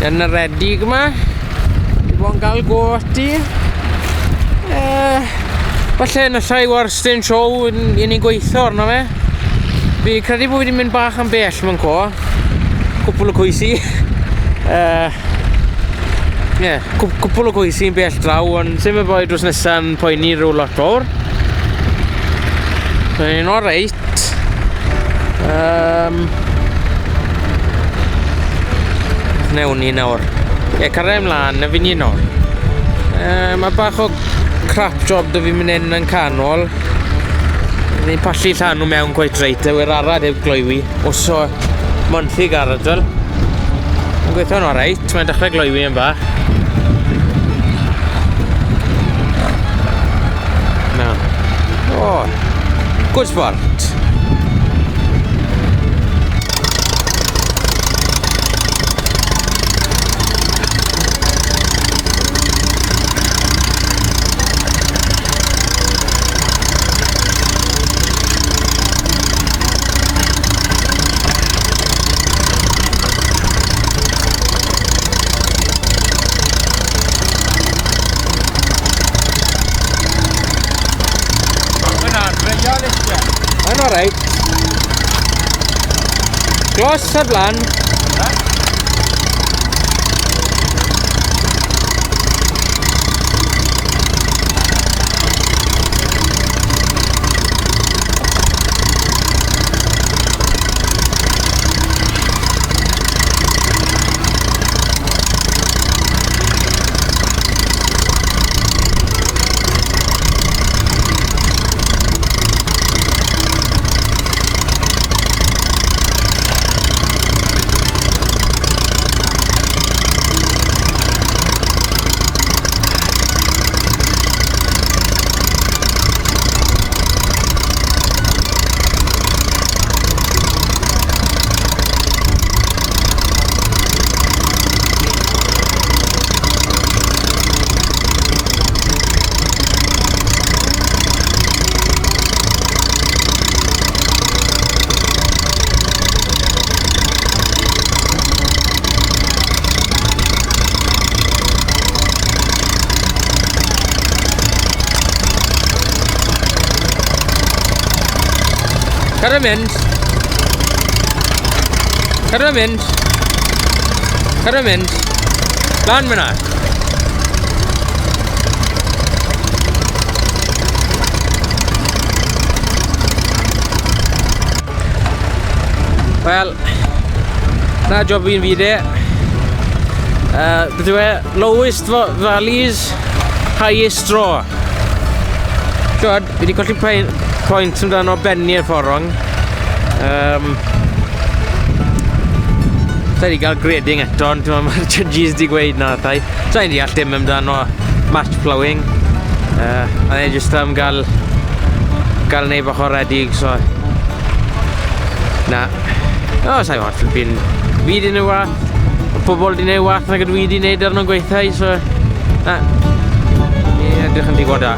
Yn y redig yma. Di bod yn gael go ati. Falle yn y llai Warstyn Show yn i ni'n gweithio arno fe. Fi credu bod fi wedi mynd bach yn bell mewn co. Cwpl o cwysi. Yeah, cwpl o cwysi yn bell draw, ond sy'n y boi drws nesa'n poeni rhyw lot fawr. Mae'n oreit. Newn ni nawr. Ie, cario ymlaen, na fi ni nawr. Mae bach o crap job da fi mynd hyn yn canol. Ni'n pallu llanw mewn quite reit, e wir arad heb gloywi. Os o monthig aradol. Mae'n gweithio'n oreit, mae'n dechrau gloywi yn bach. Na. O, good sport. Mae'n alright. Glos a blan. Cadw mynd. Cadw mynd. Cadw mynd. Lan fyna. Wel, na job fi'n fi de. Beth yw e? Lowest valleys, highest straw. Twod, fi wedi colli pwynt amdano benni'r ffordd rong. Sa i wedi cael grading eto, ond mae'r judges wedi gweud na thai. Sa i'n deall dim amdano match ploughing. A ni jyst am gael neud bach o redig, so... Na. O, sa'i ots, fi'n... Fi di neud wath, y pobol di neud wath nag ydw i di neud arno'n gweithiau, so... Na. Ni edrych yn digon da.